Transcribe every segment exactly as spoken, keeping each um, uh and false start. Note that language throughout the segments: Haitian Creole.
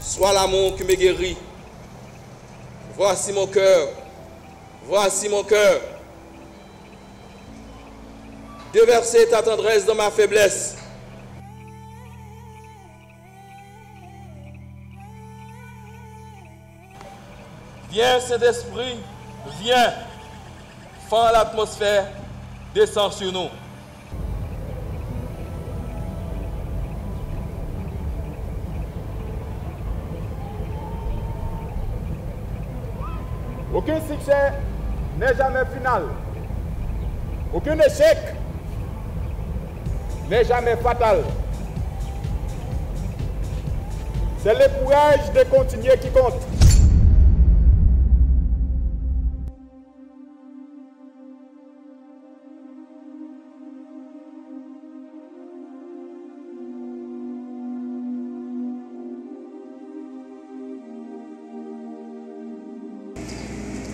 Sois l'amour qui me guérit. Voici mon cœur. Voici mon cœur. Déverser ta tendresse dans ma faiblesse. Viens, Saint-Esprit, viens. Fan l'atmosphère, descends sur nous. Aucun succès n'est jamais final. Aucun échec n'est jamais fatal. C'est le courage de continuer qui compte.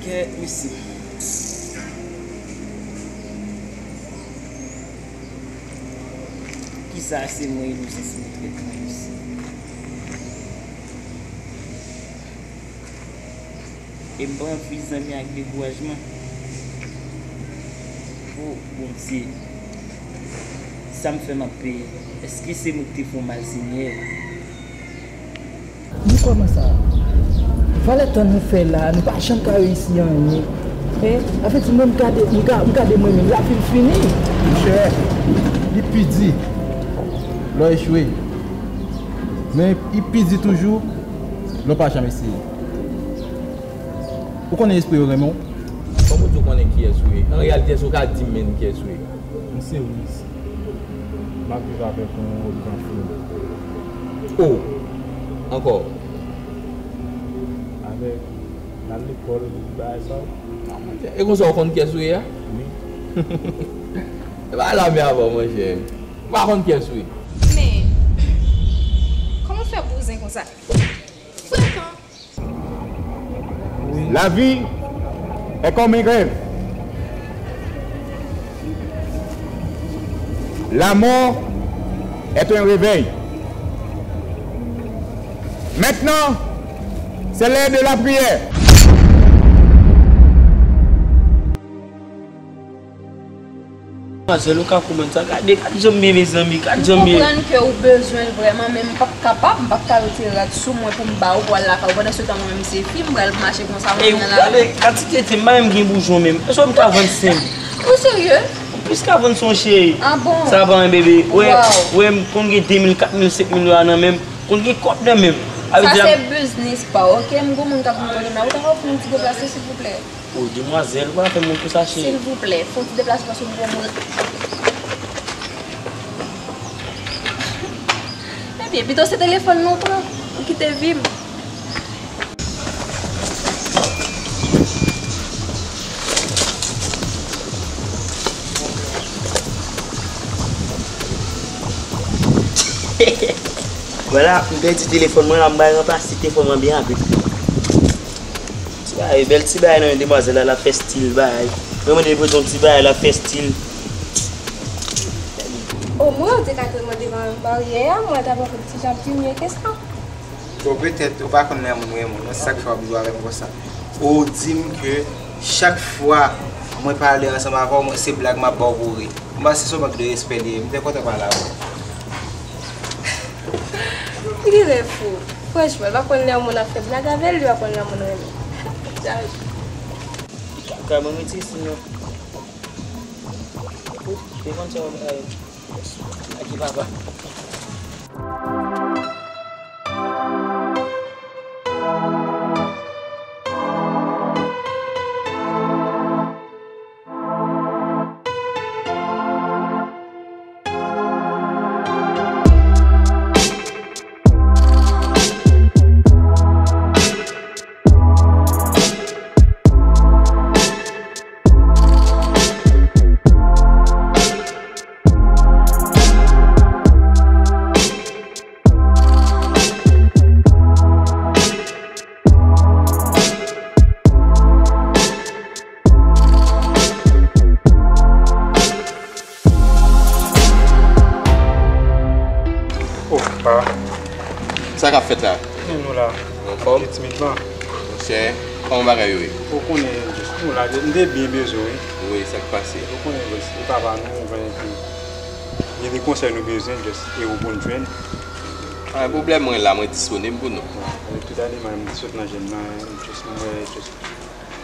Kè mesye. Kisa se mwen inosan se mwen trèt mwen mesye. E m pran fi zanmi ak dekourajman. O Bondye, sa m fè m ap peye? Èske se mwen ki te fè w mal, Senyè? Di kòman sa? Valè tan nou fè la, nou pa janm ka reyisi anyen. Hein? Afè di mwen, m gade, m ga-, m gade mwen menm, lavi m fini. Monchè, li pi di lè w echwe. Men li pi di toujou lè w pa janm eseye. Ou konnen espri yo renmen w? Kòman w di w konnen kiyès ou ye? An reyalite, èske w ka di m menm kiyès ou ye? M se Wiz. M ap viv avèk yon gran fi. O! Ankò? Avèk, n al lekòl, bagay sa yo. Non, monchè. E konsa w konn kiyès ou ye a? Wi. E pa la men avan, monchè. M pa konn kiyès ou ye. Men, kòman w fè bouzen konsa? Frekan! La vie est comme un rêve. La mort est un réveil. Maintenant, c'est l'heure de la prière. Manmzèl, ou ka konprann sa. Gade, gad jan m ye, mezanmi, gad jan m ye. M konprann ke ou bezwen l vrèman, men m p ap kapab, m p ap ka retire rad sou mwen pou m ba ou pou al lakay ou. Pandan se tan, mwen menm se fi, m pral mache konsa, mwen nan lari. Gade, kantite te m pa menm gen boujon menm. Èske m ka vann sen m? Ou serye? Ou plis ka vann son cheri. Ah bon? Sa pa yon bebe. Wè, wè, m konn gen de mil, kat mil, senk mil dola nan men m. Konn gen kòb nan men m. Sa se biznis pa w, oke? M gon moun k ap vin kote m la. Ou ta ka ofri m yon ti deplase, silvouplè? O, demwazèl, ou pa fè moun konsa, cheri. Silvouplè, fè yon ti deplase paske m gon moun. Ebyen, pito se telefòn nan ou pran, ou kite vi m. Vwala, m pèdi telefòn mwen la, m bay ranplase telefòn mwen byen avèk li. Ti bagay, bèl ti bagay nan men demwazèl la, l ap fè stil bagay. Mwen mande l pote yon ti bagay, l ap fè stil. O, mwen, ou te ka te mande ban baryè a, mwen ta pran ti jan pi mye ke sa. Bon, petèt, ou pa konn lè moun renmen w, non, se sa k fè w ap jwe avè m konsa. Ou di m ke chak fwa mwen pale ansanm avè w, mwen, se blag m ap ba w pou ri. M panse se yon mank de respè li ye, m te kontan pale avè w. Li genlè fou. Franchman, li pa konn lè yon moun ap fè blag avè l, li pa konn lè yon moun renmen l. Li ka, ka ban mwen ti siy non. Ou te konn sa w ap bay. Aki papa. Fòm? Ti Smith lan. Monchè, kòman bagay yo ye? Ou konnen, Just, nou la, m te byen bezwen, wi. Wi, sa k pase? Ou konnen, Just, e papa nou, ou konnen ki, gen de konsèy nou bezwen, Just, e ou pou n jwenn. Pa gen pwoblèm, mwen la, mwen disponib pou nou. Bon, e tout ane, mwen, m te sot nan jèn nan, Just, mwen, Just.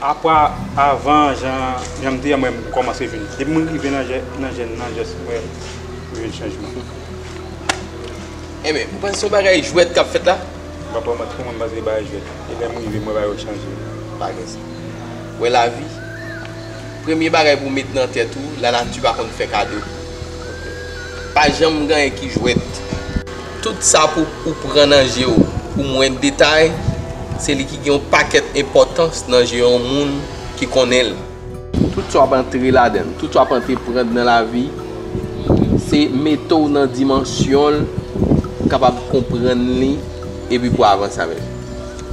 Apa, avan, jan, jan m te ye, mwen, m kòmanse vin. Depi mwen rive nan jè-, nan jèn nan, Just, mwen, m jwenn chanjman. Enben, ou panse se yon bagay jwèt k ap fèt la? M pa pral manti pou mwen, m panse se bagay jwèt. E lè m rive, mwen, bagay yo chanje. Pa gen sa. Wè lavi, premye bagay pou w met nan tèt ou, lanati pa konn fè kado. Pa janm gen anyen ki jwèt. Tout sa pou ou pran nan je w, pou mwen detay, se li ki gen yon pakèt enpòtans nan je yon moun ki konnen l. Tout sa w ap antre ladan l, tout sa w ap antreprann nan lavi, se mete w nan dimansyon l, pou w kapab konprann li, epi pou w avanse avè l.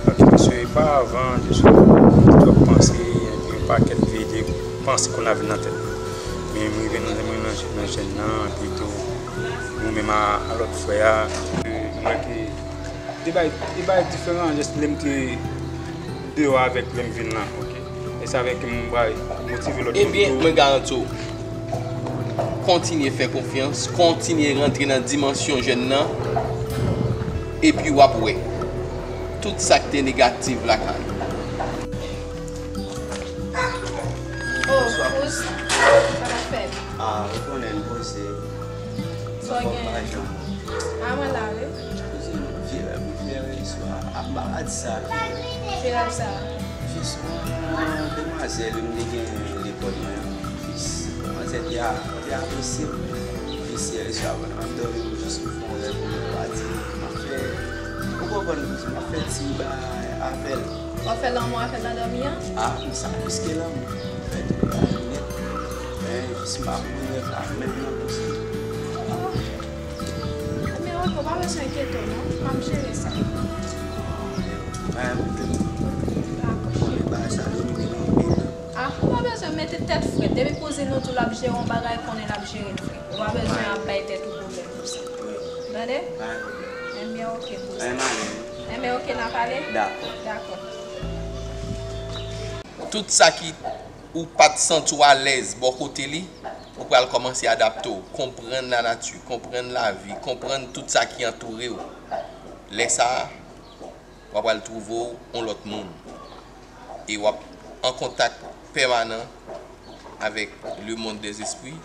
Ok, paske pa avan, Just, m t ap panse, yon pakèt ide, panse konn ap vin nan tèt mwen. Men m rive nan, nan, nan jèn nan, epi tou, nou menm a, a lòt frè a, m wè ke de bagay, de bagay diferan, Just, lè m te deyò avèk lè m vin la, ok? E sa fè ke m bay motive lòt moun tou. Ebyen, mwen garanti w, kontinye fè konfyans, kontinye rantre nan dimansyon jèn nan, epi w ap wè tout sa k te negatif lakay ou. Oh, Kous, sa k ap fèt? Ah, ou konnen m poze. Sa w genyen? Ah, mwen la, wi. Kouzin, m fè rèv, m fè rèv swa. Apa, pa di sa. Ki rèv sa? Jis yon demwazèl, m te gen lekòl mwen. Jis, demwazèl te a, te apresye m. Jis yè swa, pandan m ap dòmi, m jis m fè yon rèv, m pati. M ap fè, ou konprann, kouzin, m ap fè ti bagay avè l. W ap fè lanmou avè l nan dòmi an? Ah, m sa plis ke lanmou. M fè tout bagay nèt. Men, jis m ap wè rèv la, menm nan kouzin. Ebyen, ok, ou pa bezwen enkyete w non, m ap jere sa. Mwen menm, m konnen bagay sa domine m anpil. Ah, ou pa bezwen mete tèt frèt. Depi kouzin ou di w l ap jere yon bagay, konnen l ap jere l frèt. Ou pa bezwen ap bay tèt ou pwoblèm pou sa. Tande? Ebyen, ok, kouzin. Ebyen, ok, n a pale? Dakò. Dakò. Tout sa ki ou pa t santi w alèz bò kote li, ou pral kòmanse adapte w, konprann lanati, konprann lavi, konprann tout sa ki antoure w. Lè sa a, w ap pral twouve w yon lòt moun. E w ap an kontak pèmanan avèk le monde des esprits.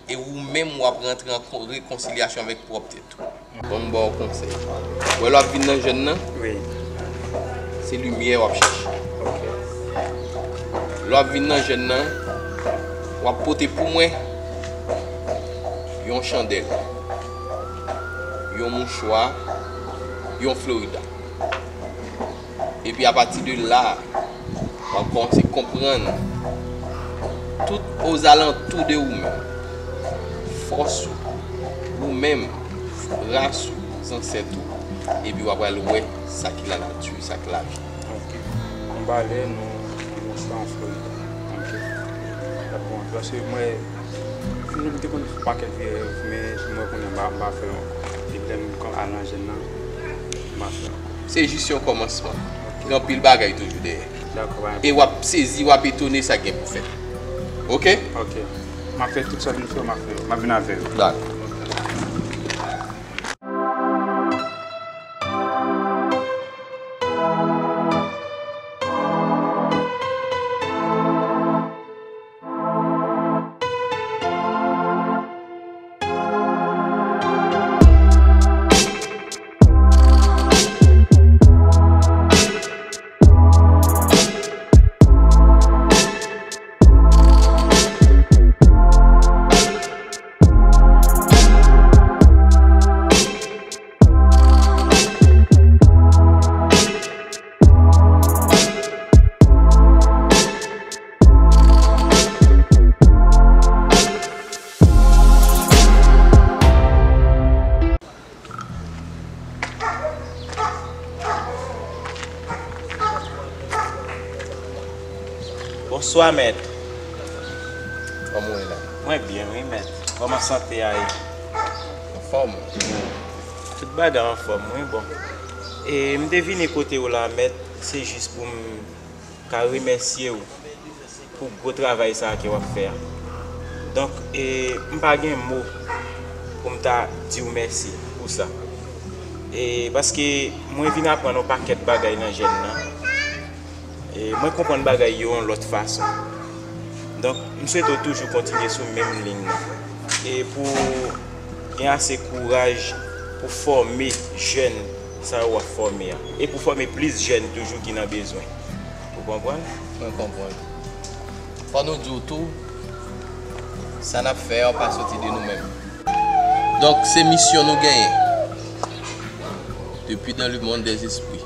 E ou menm, w ap rantre an kon-, rekonsilyasyon avèk pwòp tèt ou. Bon, m ba w konsèy. Wè, lè w ap vin nan jèn nan, wi, se limyè w ap chèche. Ok. Lè w ap vin nan jèn nan, w ap pote pou mwen yon chandèl, yon mouchwa, yon Florida. Epi apati de la, w ap kòmanse konprann tout ozalantou de ou menm. Fòs ou, ou menm, ras ou, zansèt ou, epi w ap pral wè sa ki lanati, sa ki lavi. Ok. Yon balèn, yon, yon mouchwa, yon Florida. Ok. Sa bon, paske mwen, Mwen menm m te konn fè pakèt vye rèv, men mwen kounye a m pa, m pa fè yo ankò. Depi lè m al nan jèn nan, m pa fè yo ankò. Se jis yon kòmansman. Ok. Gen anpil bagay toujou dèyè. Dakò, pa gen pwoblèm. E w ap sezi, w ap etone sa k gen pou fèt. Oke? Ok. M ap fè tout sa w di m fè, m ap fè yo. M ap vin avè yo. Dakò. Bonswa, mèt. Kòman w ye la? Mwen byen, wi, mèt. Kòman sante a ye? Anfòm. Tout bagay anfòm, wi, bon. E m te vini kote w la, mèt, se jis pou m ka remèsye w pou gwo travay sa a ke w ap fè a. Donk, e, m pa gen mo pou m ta di w mèsi pou sa. E, paske mwen vin aprann yon pakèt bagay nan jèn nan. E, mwen konprann bagay yo yon lòt fason. Donk, m swete w toujou kontinye sou menm liy nan. E pou gen ase kouraj pou fòme jèn sa yo w ap fòme a. E pou fòme plis jèn toujou ki nan bezwen. Ou konprann? Mwen konprann. Fò nou di w tou, sa n ap fè an pa soti de nou menm. Donk, se misyon nou genyen. Depi dans le monde des esprits,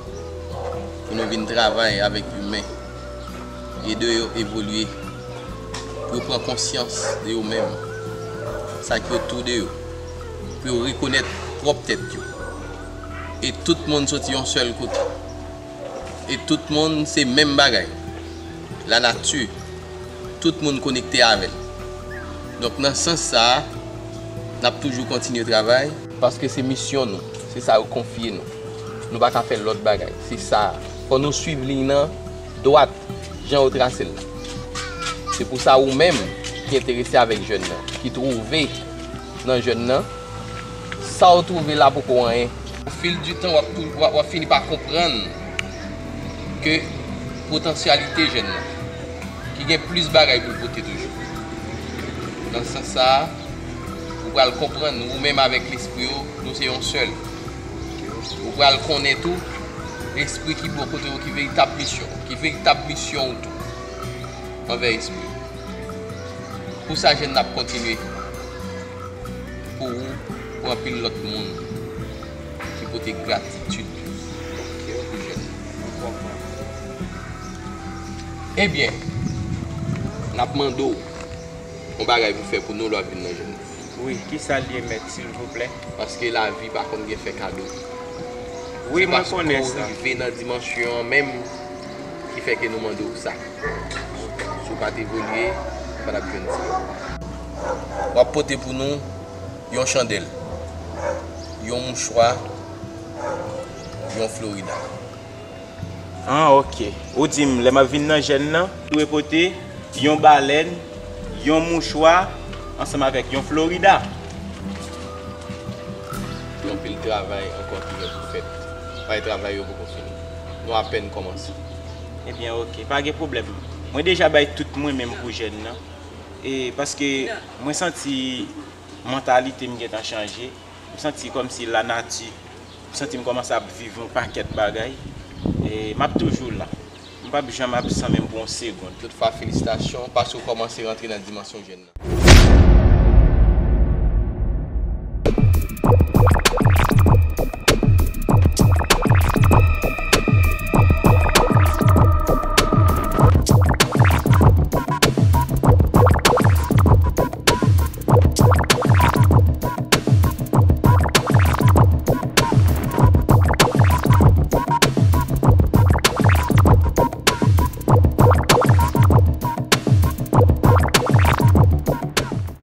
pou nou vin travay avèk imen, ede yo evolye, pou yo pran konsyans de yo menm, sa ki otou de yo, pou yo rekonèt pwòp tèt yo. E tout moun soti yon sèl kote. E tout moun se menm bagay. Lanati, tout moun konekte avè l. Donk, nan sans sa a, n ap toujou kontinye travay, paske se misyon nou, se sa yo konfye nou. Nou pa ka fè lòt bagay, se sa a. Fò nou swiv liy nan dwat, jan yo trase l la. Se pou sa ou menm ki enterese avèk jèn nan, ki twouve nan jèn nan, sa w twouve la poko anyen. Au fil du temps, w ap tou, w ap, w ap fini pa konprann ke potansyalite jèn nan, ki gen plis bagay pou l pote toujou. Nan sans sa a, ou pral konprann, ou menm avèk lespri w, nou se yon sèl. Ou pral konnen tou, lespri ki bò kote w, ki veritab misyon, ki veritab misyon w tou, anvè espri w. Pou sa jèn n ap kontinye. Pou ou, pou anpil lòt moun ki pote gratitid pou jèn. Ebyen, n ap mande w yon bagay pou fè pou nou lè w ap vin nan jèn nan. Wi, kisa l ye, mèt, silvouplè? Paske lavi pa konn gen fè kado. Wi, mwen konnen sa. Se paske w rive nan dimansyon an menm ki fè ke nou mande w sa. Si w pa t evolye, w pa t ap jwenn sa. W ap pote pou nou yon chandèl, yon mouchwa, yon Florida. Ah, ok. Ou di m, lè m ap vin nan jèn nan, m dwe pote yon balèn, yon mouchwa, ansanm avèk yon Florida. Gen anpil travay ankò ki gen pou fèt. Paske travay yo poko fini. Nou apèn kòmanse. Ebyen, ok. Pa gen pwoblèm. Mwen deja bay tout mwen menm pou jèn nan. E paske mwen santi mantalite m gentan chanje. M santi kòmsi lanati. M santi m kòmanse ap viv yon pakèt bagay. E m ap toujou la. M p ap janm absan menm pou yon segonn. Toutfwa, felisitasyon, paske w kòmanse rantre nan dimansyon jèn nan.